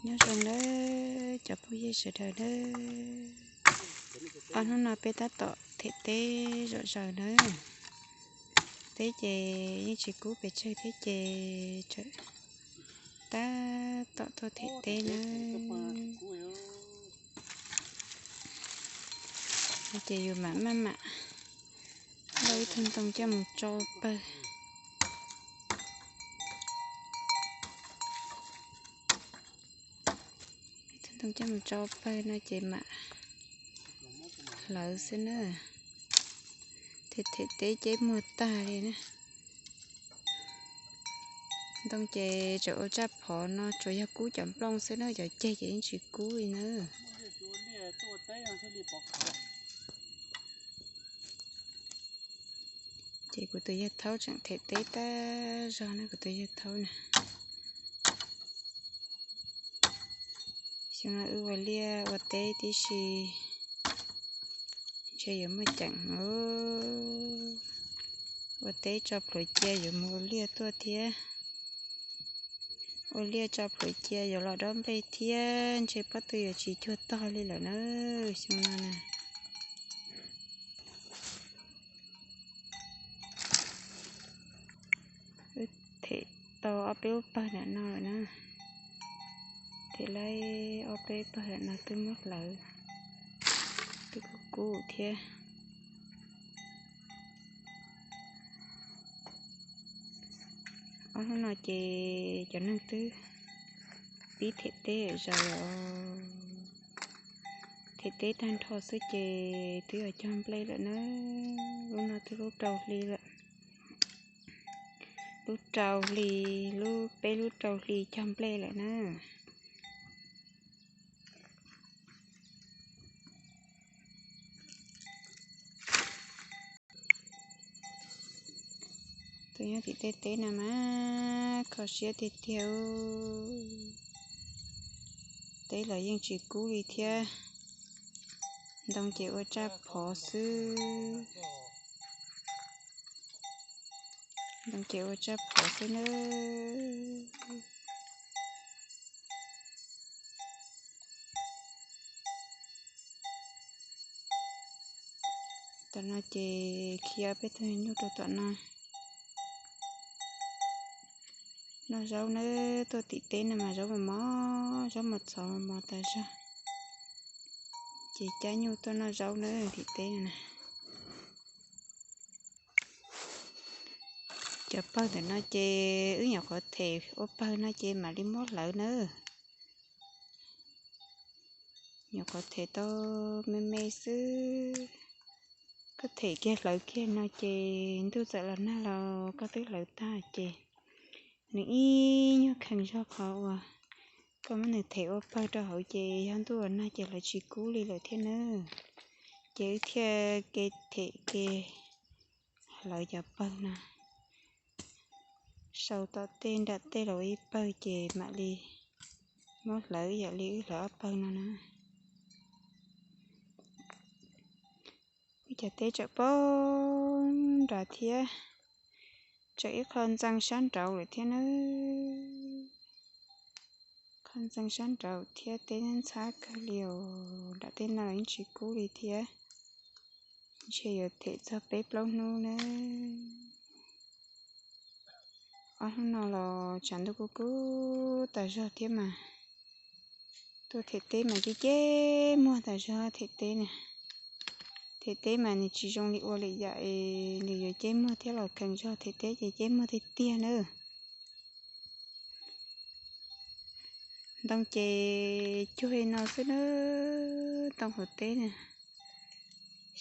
Nyob zoo nawb cov phooj ywg sawv daws nawb. Ob hnub no peb tab tom them teb zom zaws nawb. Teb ces yeej tsis kub pes tsawg thiab ces tab tom tuaj them teb nawb. Ces yus mam maj mam lauj ib tug ntoo coj mus tso pawg. Ib tug ntoo coj mus tso pawg no ces mam hlawv xwb na. Them them teb ceb muag tag li na. Ntoo ces tseem ua tsaj phov no tsuas yog kub cov nplooj xwb na, cov ceg ces yeej tsis kub li na. Ces kuv tus yawg thaub tseem them teb tag zog na, kuv tus yawg thaub na. Xyoo no wb ua liaj ua teb tib si, ntshe yuav muaj ceem. Ua teb tso plhuav cia yuav mus ua liaj tuaj thiab. Ua liaj tso plhuav cia yuav los dob nplej thiab, ntshe pob tw yuav tsis cuag tog li lawm na, xyoo no na. Wb them tau ob peb lub pawg ntawm no lawm na. Them laib ob peb pawg ntawm no twb muab hlawv, twb kub kub thiab. Ob hnub no ces cov neeg twb pib them teb zaws os. Them teb tag nrho xwb ces twb yuav cog nplej lawm na. Lub no twb lub rau hli lawm. Lub rau hli, lub peb lub rau hli cog nplej lawm na. Tus nyob tim tej teb no mas kho siab tiag tiag. Teb los yeej tsis kub li thiab. Ntoo ces ua tsaj phov xwb. Ntoo ces ua tsaj phov xwb nawb. Tom no ces khi ob peb tug nyuj rau tom no. Noj zaub nawb, tuaj tim teb no mas zaub mos mos, zaub mos txhov mos mos tas zog. Ces cab nyuj tuaj noj zaub nawb tim teb no na. Cov pawg ntawm no ces wb nyuam qhuav them ua pawg no ces mam li muab hlawv nawb. Nyuam qhuav them tau me me xwb. Koj them kiag hlawv kiag no ces ntuj txawm los nag los koj twb hlawv tag ces nws ib nyuag khees zog qhov uas koj muab nws them ua pawg rau hauv ces yog ntuj los nag ces hlawv tsis kub li lawm thiab nawb. Ces wb thiaj ke them ke hlawv cov pawg no. Sau tom tej nram tej los ua ib pawg ces mam li muab hlawv ib yam li wb hlawv ob pawg no na. Wb cov teb tseem poob nrad thiab, tseem ib qho ntxeev sab nraud lawm thiab nawb. Qho ntxeev sab nraud thiab, teb ntxhab kawg li os, nram tej no los yeej tsis kub li thiab. Ntshe yuav them txog peb plaub hnub nawb. Ob hnub no los tshav ntuj kuj kub tas zog thiab mas tuaj them teb mas ceb ceb muag tas zog them teb na. Them teb mas nws tsis zoo li ua lwm yam es nws yuav ceb muag thiab los khees zog, them teb ces ceb muag tiag tiag nawb. Ntoo ces cuag li no xwb nawb, ntoo hauv teb na.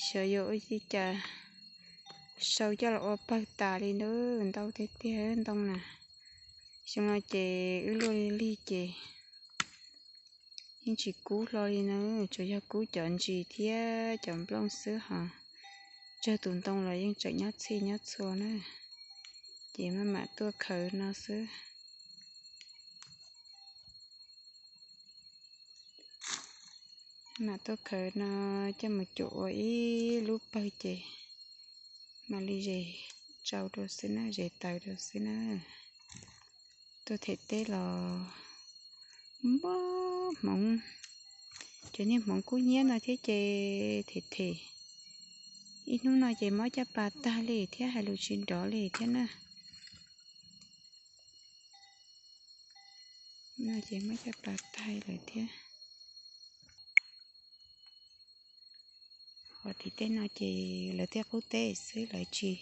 Xyov yuav ua li cas sau coj los ua pawg tas li nawb, ntau tiag tiag ntoo na. Xyoo no ces wb luaj li lig ces yeej tsis kub hlo li na, tsuas yog kub cov ntsis thiab cov nplooj xwb hos tsawg tus ntoo los yeej tseem nyob txhij nyob txhua na. Ces maj mam tuaj khaws no xwb. Mam tuaj khaws no coj mus cuam ua ib lub pawg ces mam li zes tsau rau xwb na, zes taws rau xwb na. Tuaj them teb los Muab hmoov, cov niag hmoov kub hnyiab no thiab ces them them, ib hnub no ces mob caj pas tag li thiab hais lus tsis nrov li thiab na. No ces mob caj pas tag lawm thiab. Ho tim tej no ces lawv thiaj qub teb xwb, lawv tsis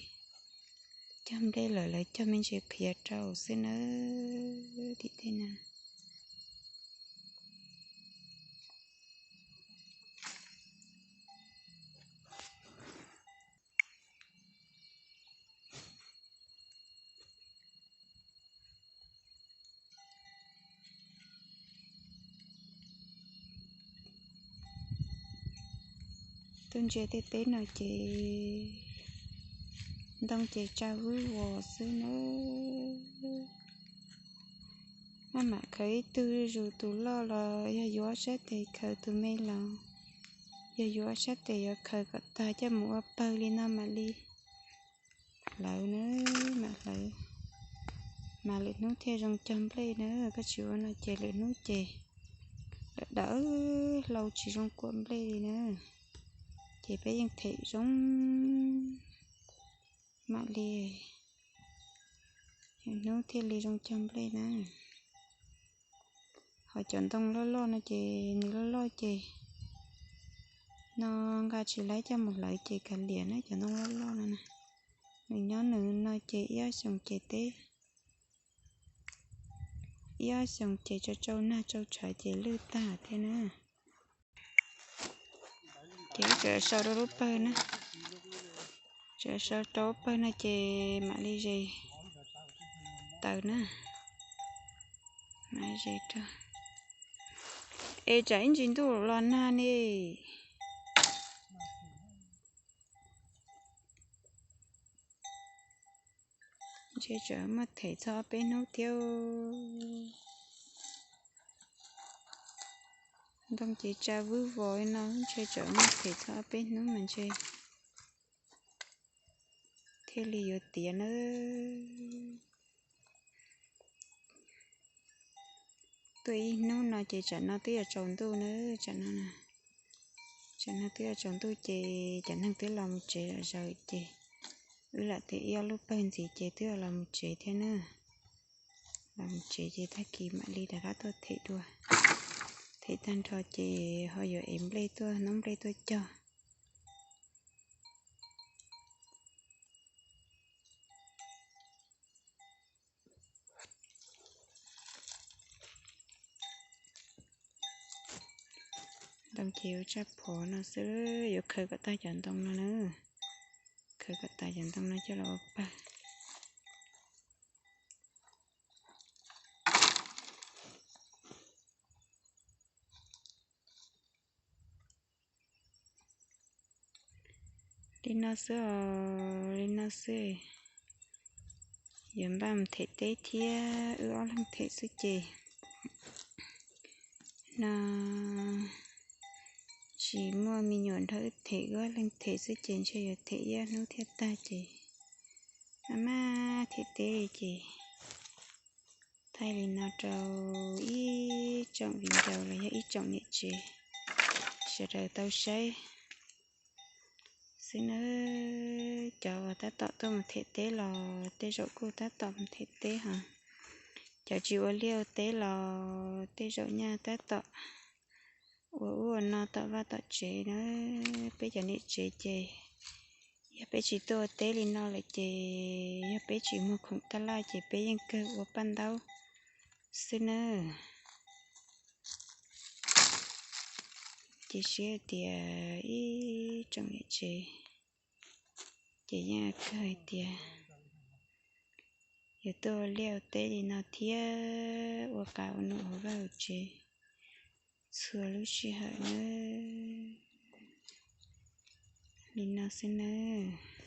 cog nplej lawm, lawv cog me ntsis qhiav rau xwb nawb tim tej no. Tuaj ntsia tej teb no ces ntoo ces tsa vwb vos xwb nawb. Maj mam khaws ib tug zus tus loj los yog yuav ob sab tes khaws tus me los, yog yuav ob sab tes yuav khaws kom tag coj mus ua pawg li no mam li hlawv na, mam hlawv, mas lwm hnub thiaj zoo cog nplej na. Koj tsis ua no ces lwm hnub ces dawm dawm hlau tsis zoo kuam nplej li na. Ces peb yeej them zoo mam li, lwm hnub thiaj li zoo cog nplej na. Ho cov ntoo loj loj no ces nws loj loj ces no nqa tsis laib coj mus hlawv ces kav liam na. Cov ntoo loj loj no na, nws nyob nws no ces ib ob xyoos ces teb, ib ob xyoos ces tsau tsau nag tsau tshav ces lwj tag thiab na. Ces wb tseem sau rau lub pawg na, tseem sau rau lub pawg no ces mam li zes taws na. Mam zes rau. Es tsam ib ntsis ntuj los nag ne. Ntshe tsam muaj them txog ob peb hnub thiab. Ntoo ces tsa vwb vos li no, ntshe tsam muaj them txog ob peb hnub mas ntshe thiaj li yuav tiav nawb. Tuaj ib hnub no ces tsam no twb yuav tsaus ntuj na, tsam no, tsam no twb yuav tsaus ntuj ces cov neeg twb los mus tsev zom zaws ces wb lam tias ib ob lub pawg ntxiv ces twb yuav los mus tsev thiab na. Los mus tsev ces tag kis mam li rov qab tuaj them dua. Them tag nrho ces ho yuav ev nplej tuaj, noob nplej tuaj cog. Ntoo ces yuav tsaj phom no xwb, yuav khaws kom tag cov ntoo no na. Khaws kom tag cov ntoo no coj los ua pawg. Li no xwb os, li no xwb. Yuav npaj mus them teb thiab, wb ob leeg them xwb ces no tsis muaj me nyuam nrog wb them, wb ob leeg them xwb ces ntshe yuav them ib ob hnub thiaj tag ces maj maj them teb li ces thaij li no rau ib tsoom viv ncaus los yog ib tsoom niam tsev sawv daws tau saib xwb nawb. Cov uas tab tom tuaj mus them teb los tej zaum kuj tab tom mus them teb hos, cov tsis ua liaj ua teb los tej zaum nyaj tab tom ua ub ua no tom vaj tom tsev na. Peb cov niam tsev ces yog peb tsis tuaj ua teb li no lawm ces yog peb tsis muag khoom taj laj ces peb yeej kawg ua paj ntaub xwb nawb. Ces siab tias ib tsoom niam tsev ces yeej kawg hais tias yuav tuaj ua liaj ua teb li no thiab ua qav ua num hauv vaj hauv tsev txhua lub sij hawm nawb. Li no xwb nawb.